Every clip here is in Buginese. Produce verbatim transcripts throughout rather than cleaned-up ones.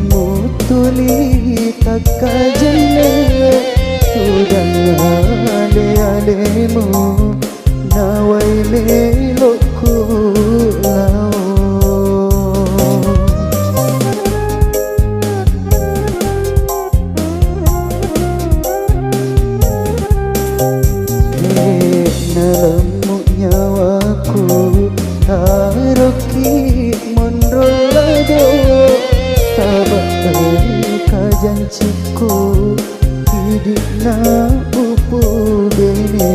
Mutuli takkajenne tudang ale-alemu, nawai melokku lao. De'na lemmu nyawaku, taroki monro lado, saba' engka jancikku, idi'na upu bene,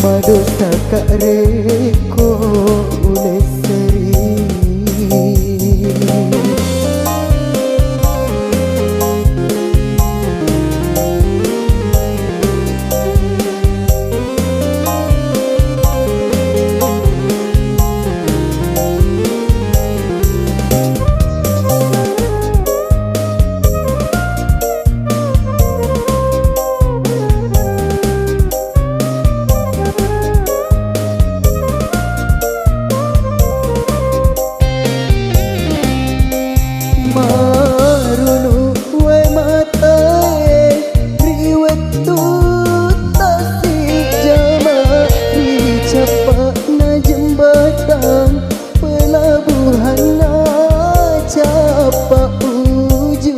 madosaka rekko ulesseri. Marunu wae matae ri wettu tasijama ri cappa'na jembatang pelabuhanna Cappa Uju.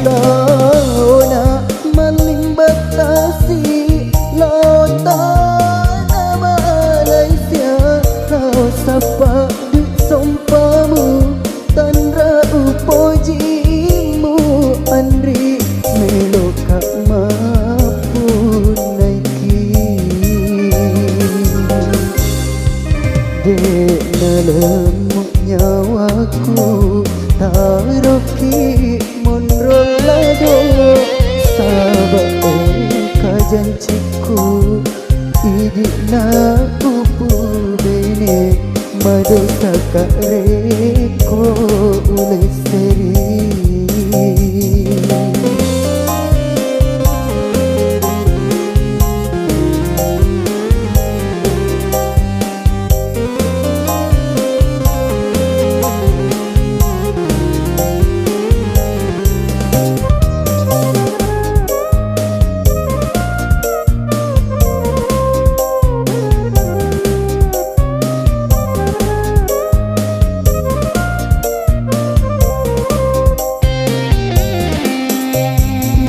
Laona malling battasi, lao tana Malaysia, lao sappa dui sompamu, tanra upojimu, anri meloka mappunnaiki. De'na lemmu nyawaku, taroki monro lado, saba' engka jancikku, idi'na upu bene, madosaka rekko ulesseri.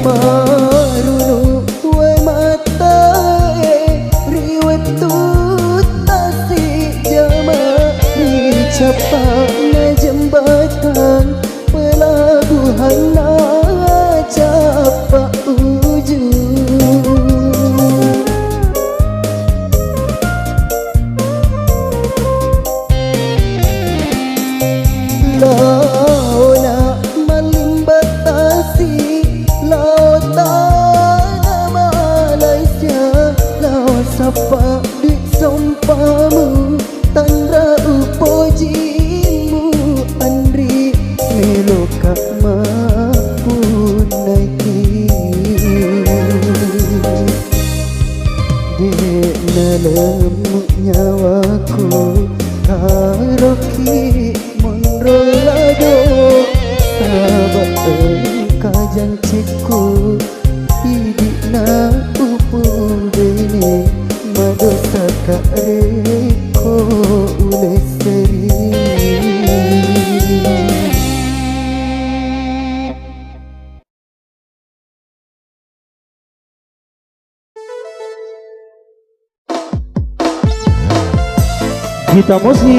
Marunu wae matae ri wettu tasijama ri cappa'na jembatang pelabuhanna Cappa Uju. Laona malling battasi, lao tana Malaysia, lao sappa dui sompamu, tanra upojimu, anri meloka mappunnaiki. De'na lemmu nyawaku, taroki monro lado, saba' engka jancikku, idi'na upu bene, madosaka rekko ulesseri. Gita Musi.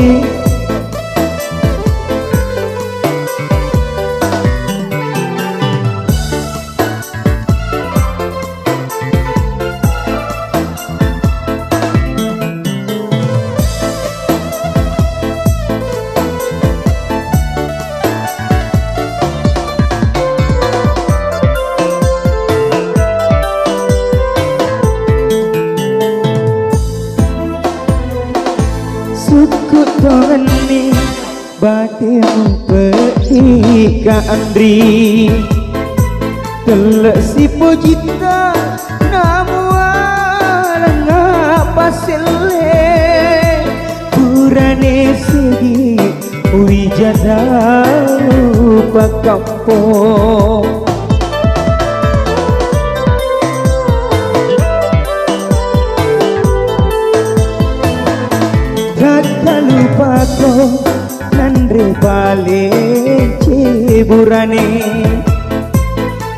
Sukku tongenni batemu peddi ka anri. Telle sipojitta namua Tau pakkampong. Rakkalupako nanre paleng ceburane.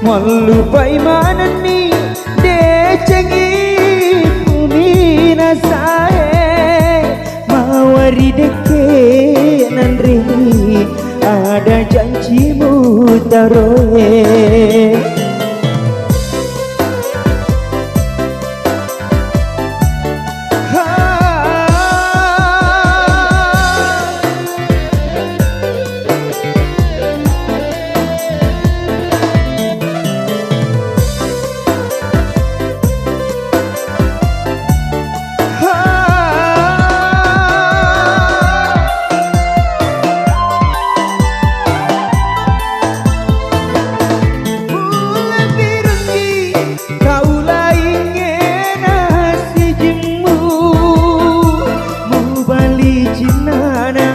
Mallupai manenni decengi kuminasae. Mawari dekke nanreni ada janjimu taroe. Kaula ingena sijimmu, mubali cinnana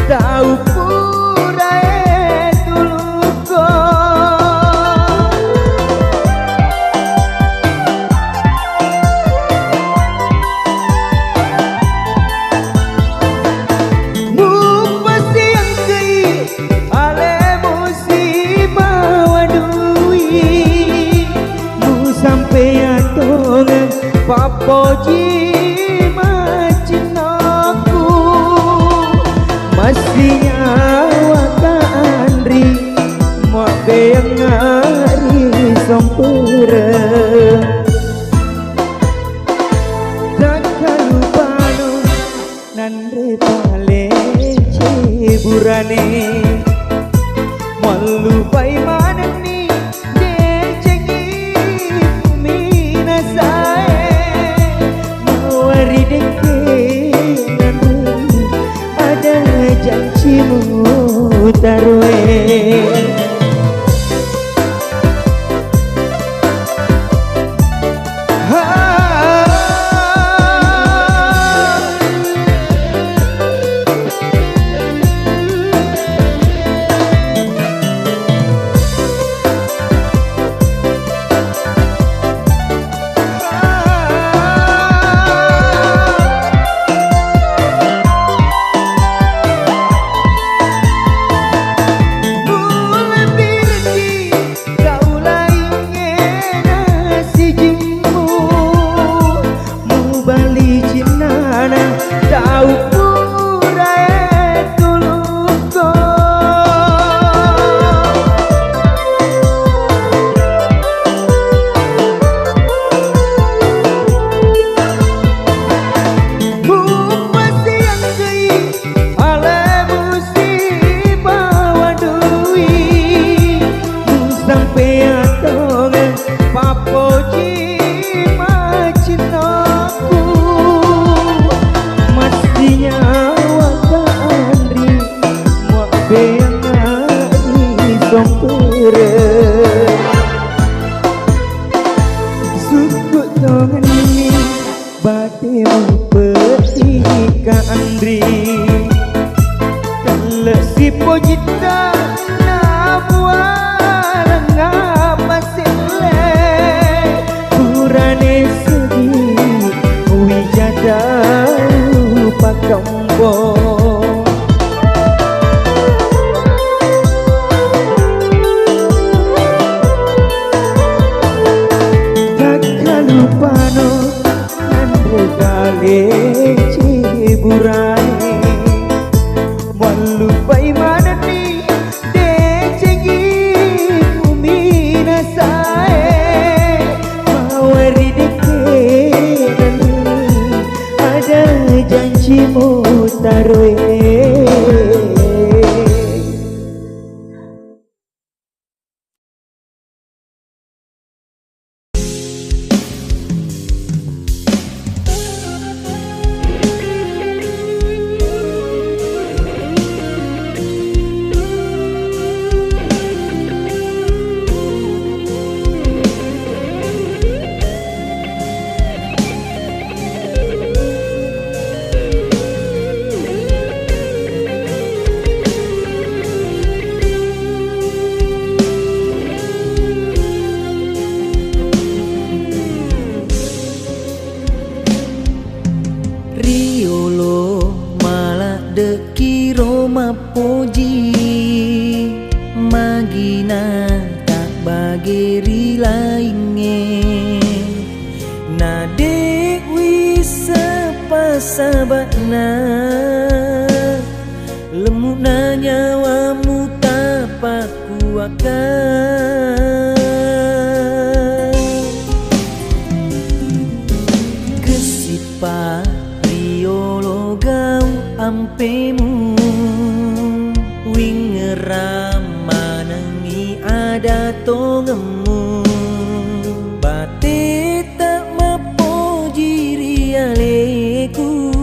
tau purae tuluko. Mupasiangkei alemu sibawa dui, musampea tongeng pappoji macinnaku. Massinyawa ka anri, mabbeangngari sompere. Takkalupano nanre paleng ceburane, mallupai manenni decengi minasae. Mawari dekke nanreni ada janjimu taroe. Kaula ingena sijimmu, mubali cinnana tau purae tuluko. Mupasiangkei alemu sibawa dui, musampea tongeng pappoji macinnaku. Massinyawa ka anri, mabbeangngari sompere. Sukku tongenni batemu petti ka anri. Telle sipojitta nabuareng apa selle, purane seddi wijata pakkampong. Takkalupano nanre paleng ceburane, mallupai manenni decengi muminasae. Mawari dekke nanreni ada janjimu taroe. Dekkiro mappoji, magina tabbage ri laingnge. Nade'wi seppa saba'na, lemmu'na nyawamu tapakkuwakka. Kessipa riolo gau ampemu, wingngerang manengngi ada tongemmu. Bateta mappoji ri aleku,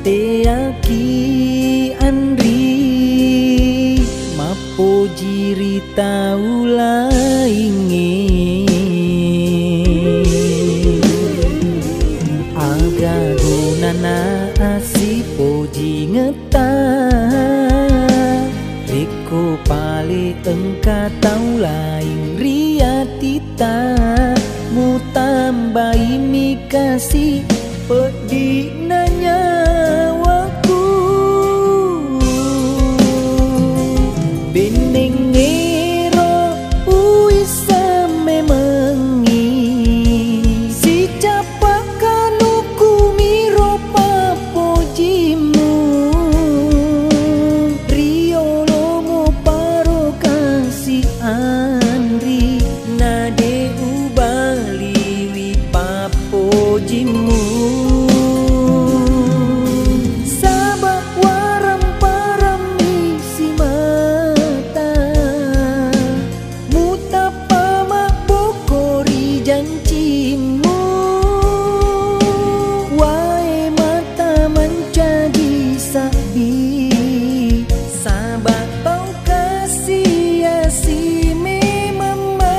teaki anri mappoji ri tau laingnge. Aga gunana assipojingetta, rekko pale engka tau laing ri atita, mutambaimi kasi peddi'na nyawaku. Bennengngero uwisseng memengngi, sicappa kaluku miro pappojimmu. Riolomu paro kasi anri, nade ubaliwi pappojimmu. Saba warang-parang misi mata, mutappa mabbokko ri jancimmu. Wae mata mancaji sabbi, saba tau kasi-asi memamma.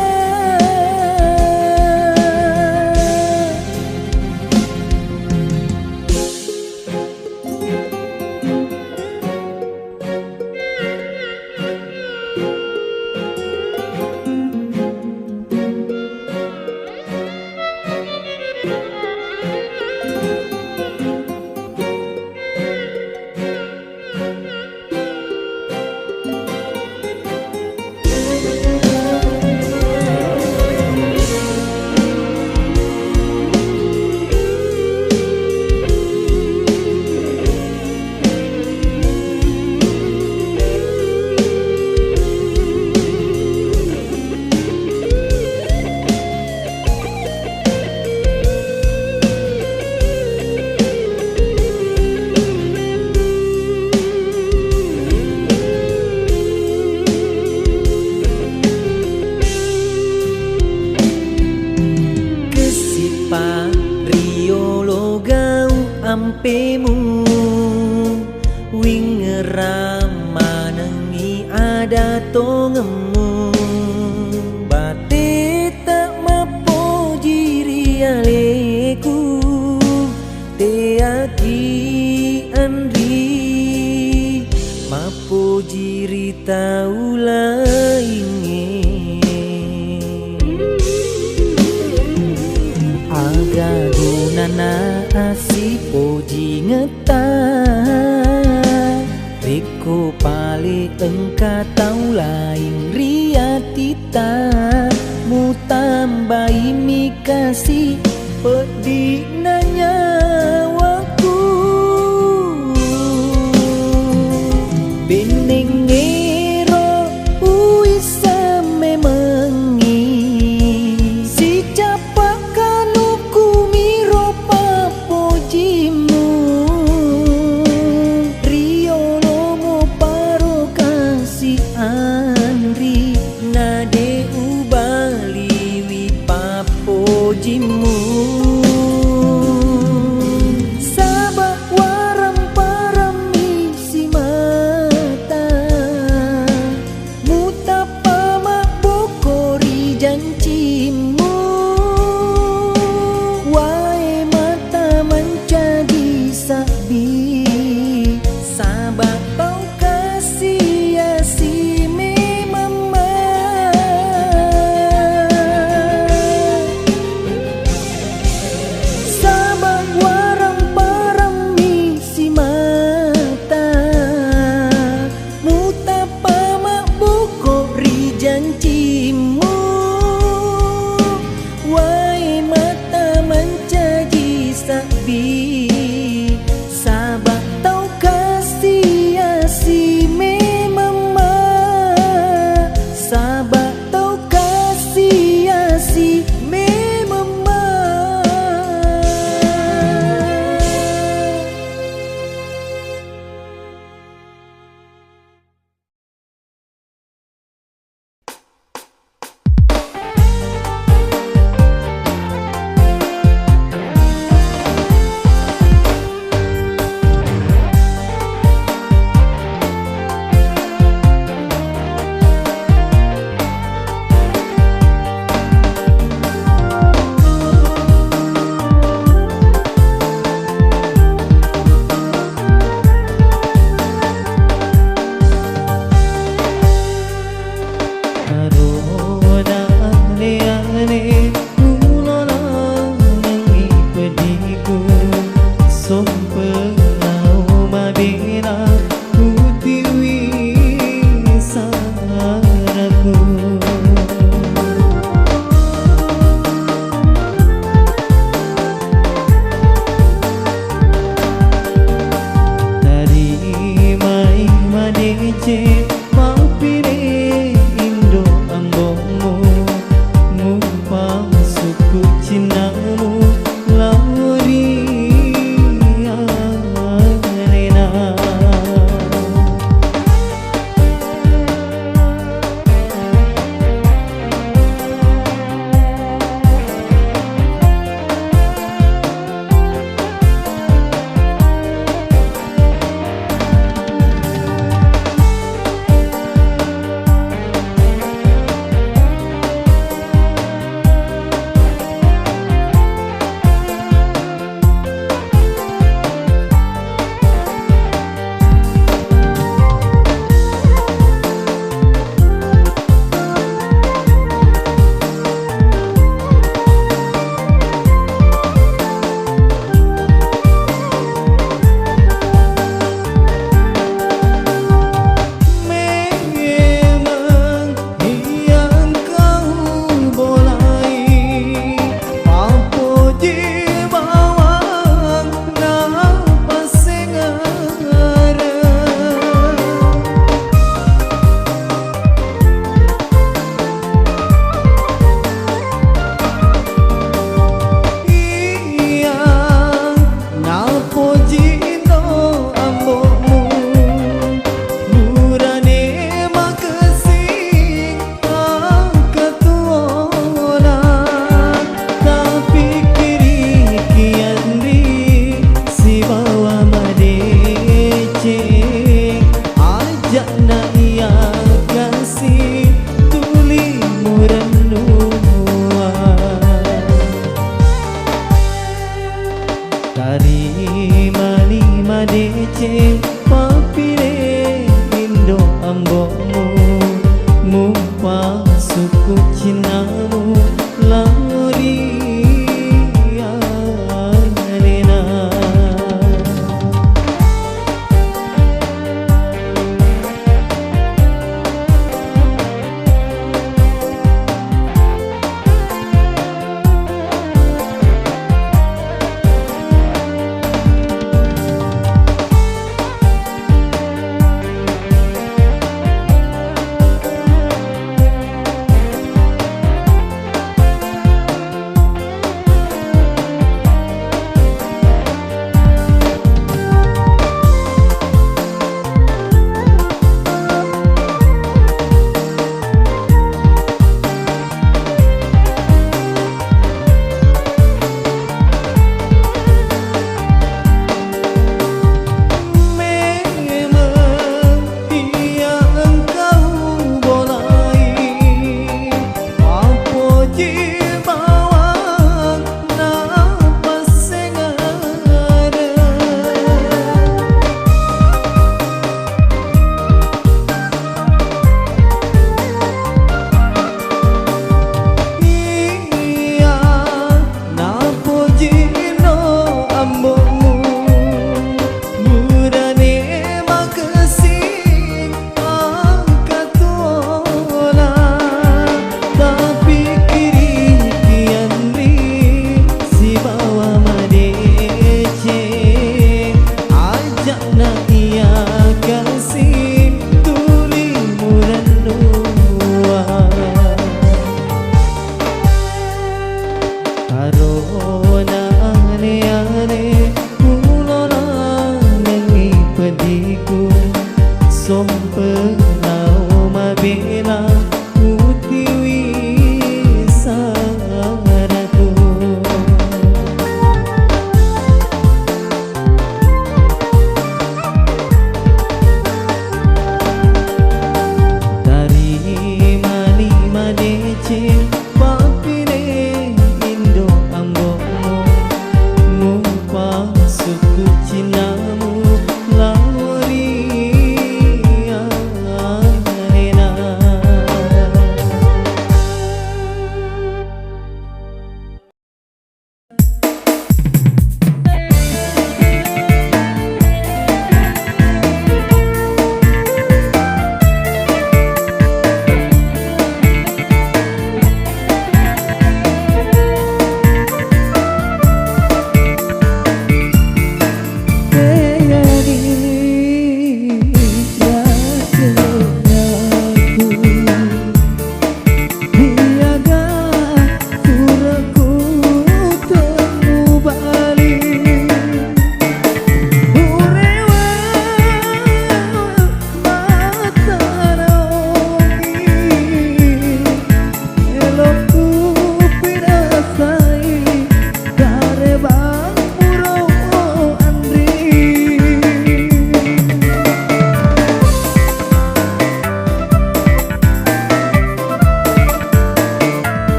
Kessipa riolo gau ampemu, wingngerang manengngi ada tongemmu. Bateta mappoji ri aleku, teaki anri mappoji ri tau laingnge. Aga gunana assipojingetta, rekko pale engka tau laing ri atita, mutambaimi kasi peddi'na nyawaku. Bennengngero uwisseng memengngi, sicappa kaluku miro pappojimmu. Riolomu paro kasi anri, nade ubaliwi pappojimmu. Saba warang-parang misi mata, mutappa mabbokko ri jancimmu. Wae mata mancaji sabbi, saba tau kasi-asi memamma. Ri mani madeceng pappile indo ambo'mu, mupa sukku cinnamu lao ri alena.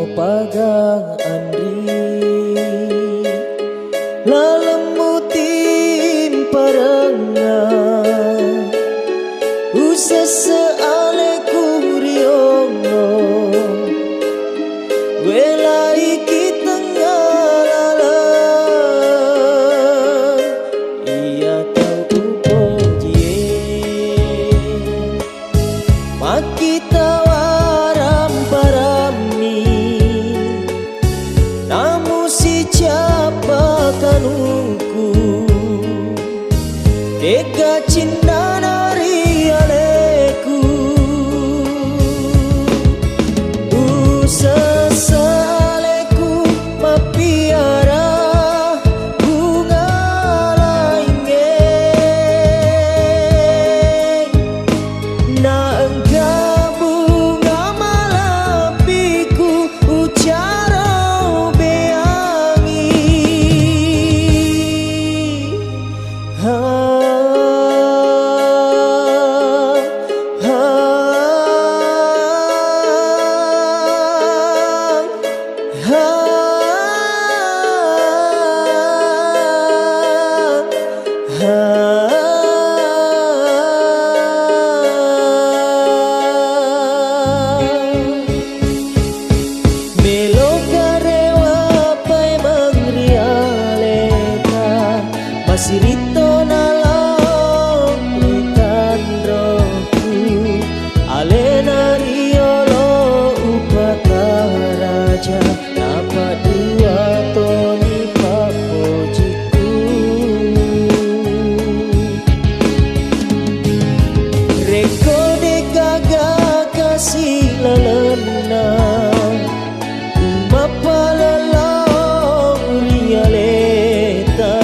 Paga anri laleng mutimparengnga, usesse aleku riongo, welaiki tengnga laleng iya tau upojie. Makkita warambarammi, namu sicappa kanungku, dega cinnana ri aleku. Usessa aleku mappiara bunga laingnge, naengka bunga malebbiku ucarobeangi. Ha, ha, ha, ha. Meloka rewa paimeng ri aleta, masiritto nalao ri tanroku. Alena riolo upakaraja, napaddua toni pappojiku. Rekko degaga kasi lalenna, mappalellau ri aleta,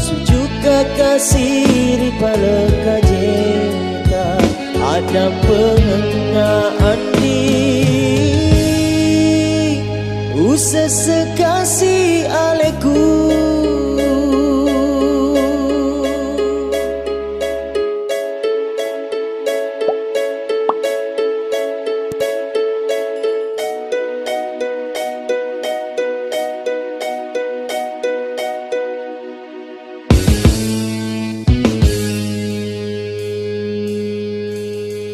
sujukka kasi ri palekajeta, addampengengnga anri, usesse kasi aleku.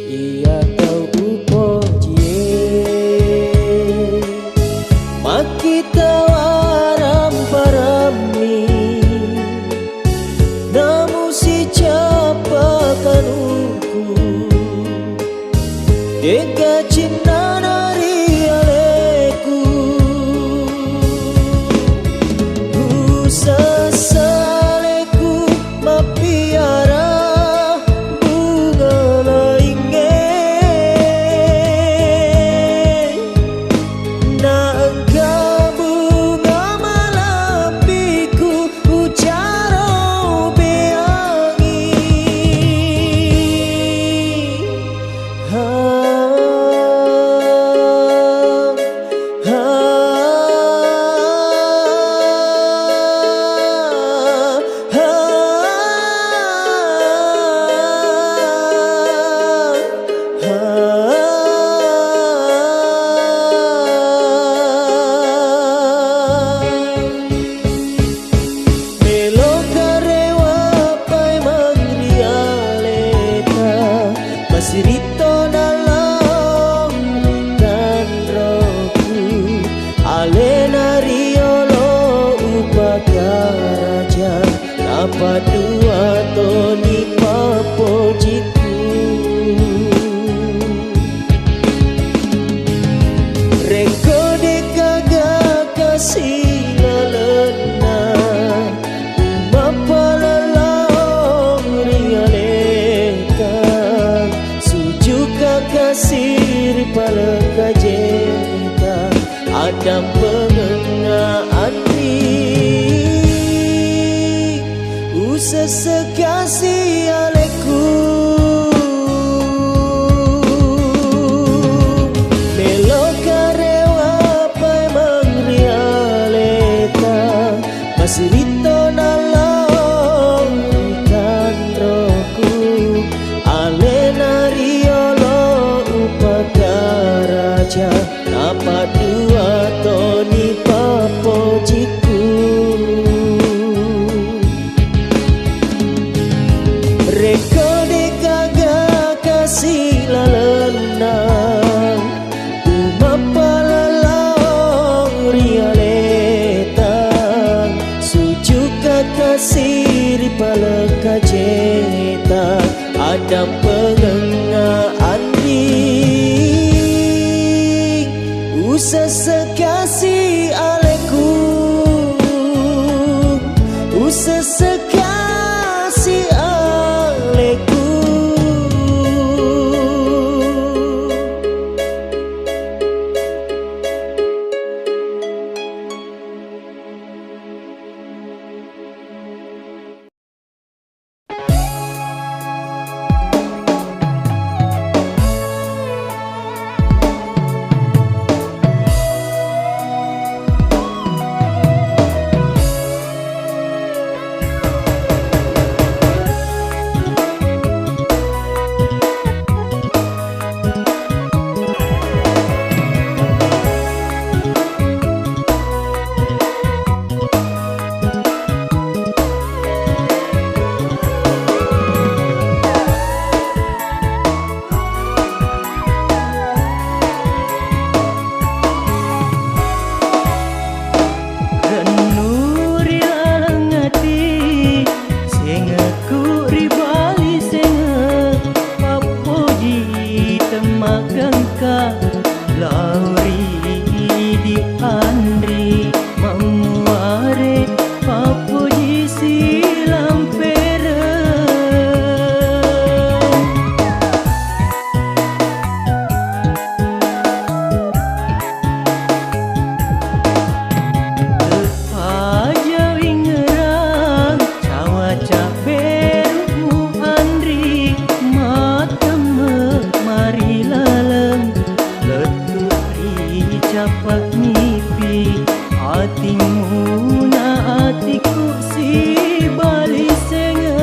Iya tau upojie, makkita warambarammi, namu sicappa kanungku, dega cinnana ri aleku. Usessa aleku mappiara bunga laingnge, naengka bunga malebbiku ucarobeangi. Ha, ha, ha, ha. Meloka rewa paimeng ri aleta, masiritto nalao ri tanroku. Alena riolo upakaraja, napaddua toni pappojiku. Rekko degaga kasi lalenna, mappalellau ri aleta, sujukka kasi ri palekajeta, addampengengnga anri, usesse kasi aleku. Meloka rewa paimeng ri aleta, masiritto nalao ri tanroku. Alena riolo upakaraja, napadu Kasi aleku, usesek kasi aleku. Rennu ri laleng ati, sengekku ri bali sengeng, pappoji temmaggangka, lao ri idi anri, mammuare pappoji silampereng. Teppa jawingerang, cawa cabberu'mu anri, matemme mari laleng, lettu ri cappa nipi, atimmu na atiku sibali sengeng.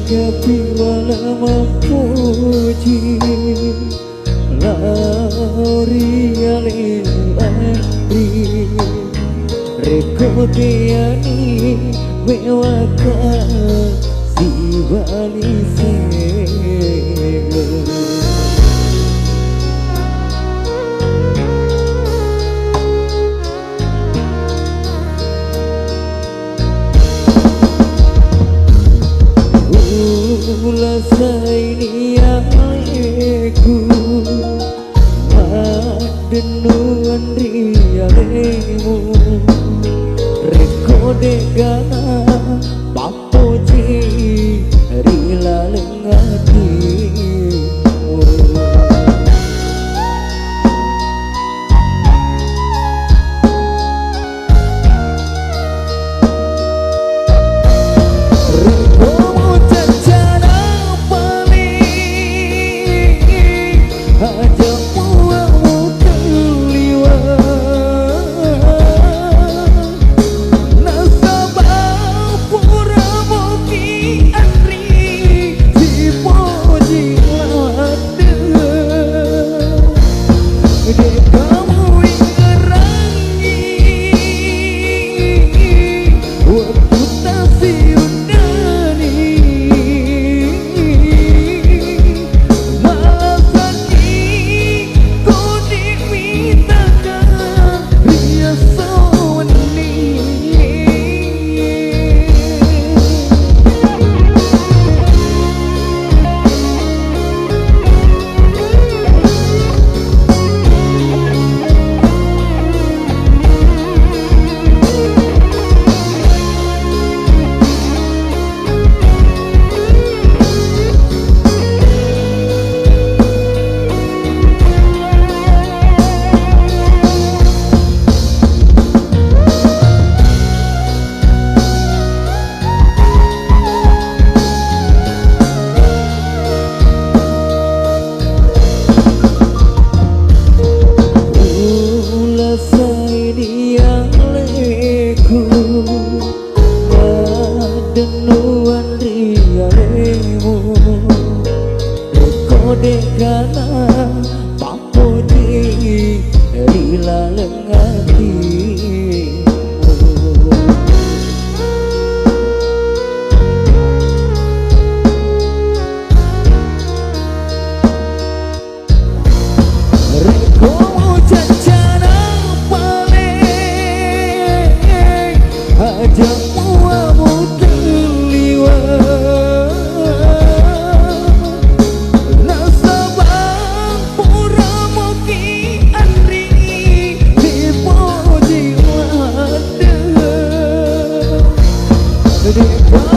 Kapiwala mappuji lao ri ale Andri, rekko teani mewaka sibali sega. Ulasaini aleku, maddennuan ri alemu, rekko de'gana pappoji ri laleng atimu. Rekko mucaccana pale, aja muammu telliwa. Nasaba pura moki anri sipoji ladde. De'ka muingerangi wettutta siuddani, malasaki kodi mitaka riasso wenni. Ulasaini aleku, maddennuan ri alemu, rekko de'gana pappoji ri laleng atimu. Rekko mucaccana pale, aja muammu telliwa. Nasaba pura moki anri sipoji ladde. De'ka